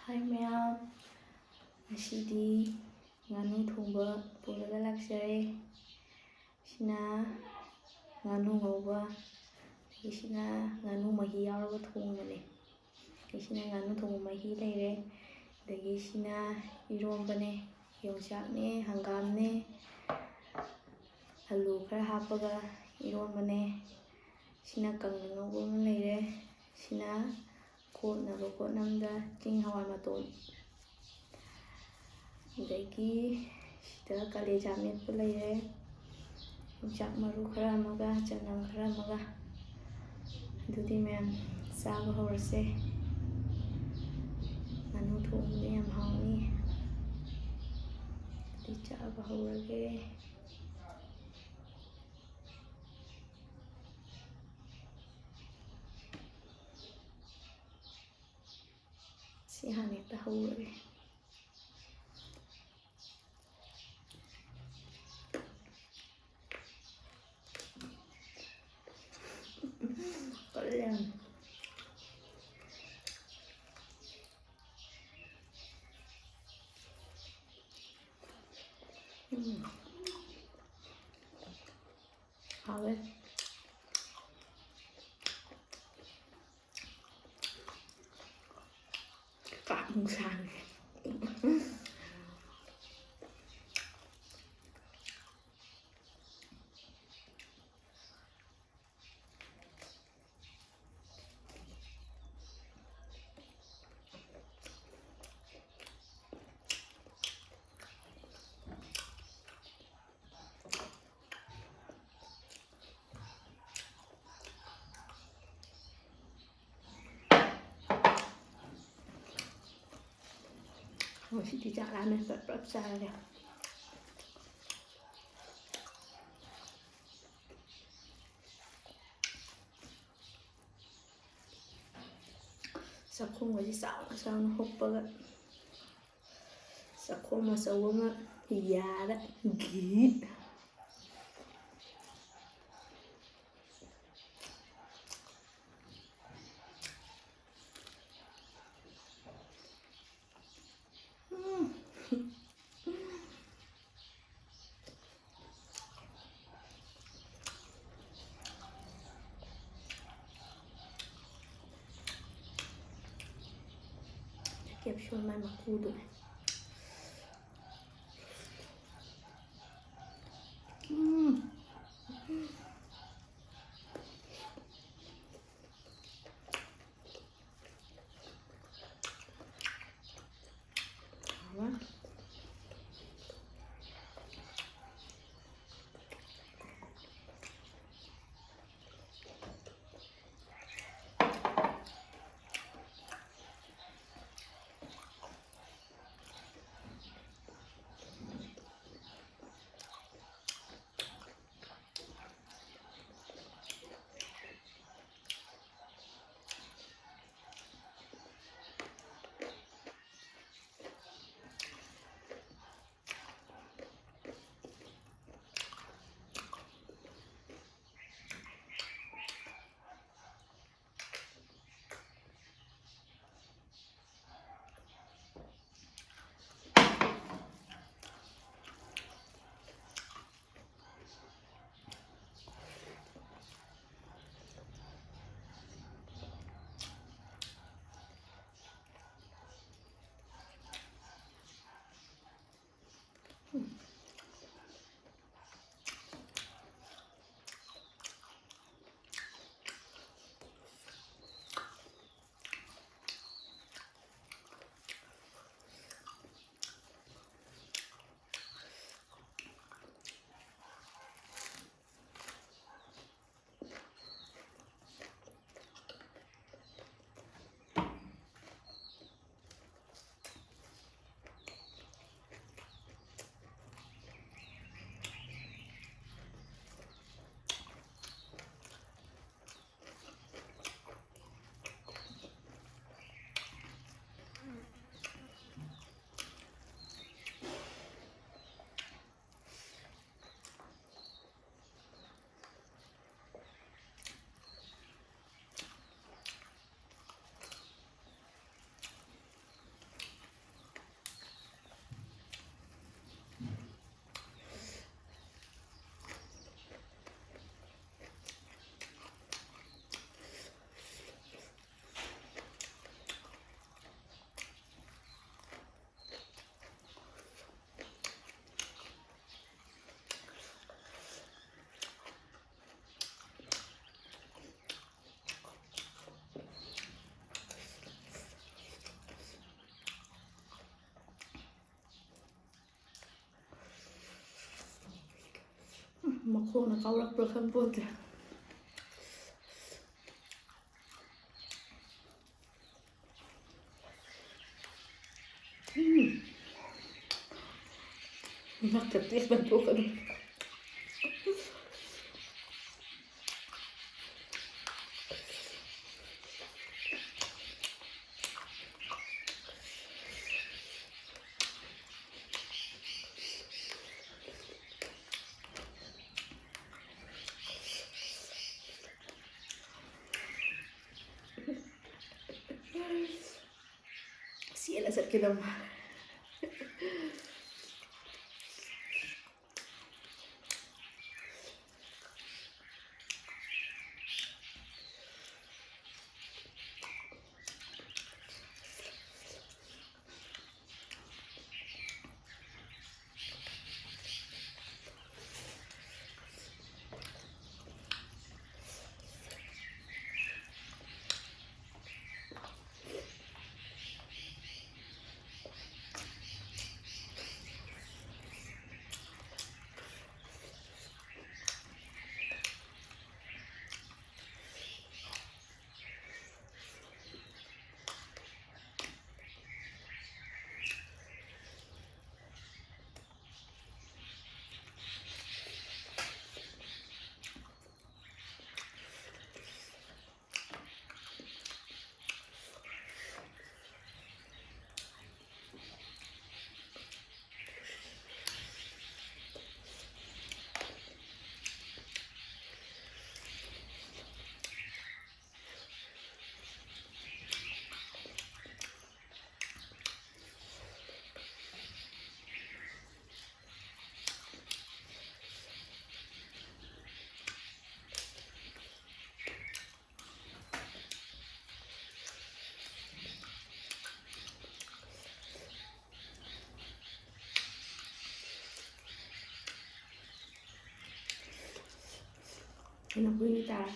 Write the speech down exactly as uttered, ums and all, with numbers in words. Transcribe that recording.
ꯍꯥꯏ ꯃꯌꯥꯝ, ꯉꯁꯤꯗꯤ ꯉꯥꯅꯨ ꯊꯣꯡꯕ ꯄꯨꯔꯒ ꯂꯥꯛꯆꯔꯦ꯫ ꯁꯤꯅ ꯉꯥꯅꯨ ꯉꯧꯕ, ꯑꯗꯒꯤ ꯁꯤꯅ ꯉꯥꯅꯨ ꯃꯍꯤ ꯌꯥꯎꯔꯒ ꯊꯣꯡꯕꯅꯦ꯫ ꯑꯗꯒꯤ ꯁꯤꯅ ꯉꯥꯅꯨ ꯊꯣꯡꯕ ꯃꯍꯤ ꯂꯩꯔꯦ꯫ ꯑꯗꯒꯤ ꯁꯤꯅ ꯏꯔꯣꯝꯕꯅꯦ, ꯌꯣꯡꯆꯥꯛꯅꯦ, ꯍꯪꯒꯥꯝꯅꯦ, ꯑꯂꯨ ꯈꯔ ꯍꯥꯞꯄꯒ ꯏꯔꯣꯝꯕꯅꯦ꯫ ꯁꯤꯅ ꯀꯪꯅ ꯉꯧꯕ ꯑꯃ ꯂꯩꯔꯦ꯫ ꯁꯤꯅ ꯀꯣꯠꯅꯕ ꯄꯣꯠꯅꯝꯗ ꯆꯦꯡ ꯍꯋꯥꯏ ꯃꯇꯣꯟ, ꯑꯗꯒꯤ ꯁꯤꯗ ꯀꯥꯂꯦꯖꯥ ꯃꯦꯠꯄ ꯂꯩꯔꯦ, ꯌꯣꯡꯆꯥꯛ ꯃꯔꯨ ꯈꯔ ꯑꯃꯒ, ꯆꯅꯝ ꯈꯔ ꯑꯃꯒ꯫ ꯑꯗꯨꯗꯤ ꯃꯌꯥꯝ, ꯆꯥꯕ ꯍꯧꯔꯁꯦ꯫ ꯉꯥꯅꯨ ꯊꯣꯡꯕꯗꯤ ꯌꯥꯝ ꯍꯥꯎꯅꯤ꯫ ꯑꯗꯨꯗꯤ ꯆꯥꯕ ꯍꯧꯔꯒꯦ꯫ ꯁꯤ ꯍꯥꯟꯅ ꯍꯦꯛꯇ ꯍꯧꯔꯒꯦ꯫ ꯀꯜꯂꯦ ꯌꯥꯝ꯫ ꯎꯝ꯫ ꯍꯥꯎꯋꯦ꯫ ꯀꯥꯞ ꯅꯨꯡꯁꯥꯡꯉꯦ꯫ ꯉꯁꯤꯗꯤ ꯆꯥꯛ ꯂꯥꯝꯃꯦ, ꯄ꯭ꯔꯞ ꯄ꯭ꯔꯞ ꯆꯥꯔꯒꯦ꯫ ꯆꯥꯛꯈꯨꯝꯒꯁꯦ ꯆꯥꯎꯅ ꯆꯥꯎꯅ ꯍꯨꯞꯄꯒ ꯆꯥꯛꯈꯣꯝ ꯑꯆꯧꯕ ꯑꯃ ꯌꯥꯔ ꯘꯤ꯫ ꯀꯦꯞꯁꯨꯜ ꯃꯥꯏ ꯃꯀꯨꯗꯣ꯫ ꯎꯝ꯫ ꯍꯥꯎꯋꯦ꯫ ꯃꯈꯣꯡꯅ ꯀꯥꯎꯔꯛꯄ꯭ꯔꯥ ꯈꯪꯄꯣꯟꯇꯦ꯫ ꯎꯝ꯫ ꯉꯛꯀ ꯇꯦꯛꯄ ꯊꯣꯛꯀꯅꯨ꯫ ꯆꯦꯜꯂ ꯆꯠꯀꯦ ꯇꯧꯕ꯫ ꯑꯩꯅ ꯍꯨꯏ ꯇꯥꯔꯦ꯫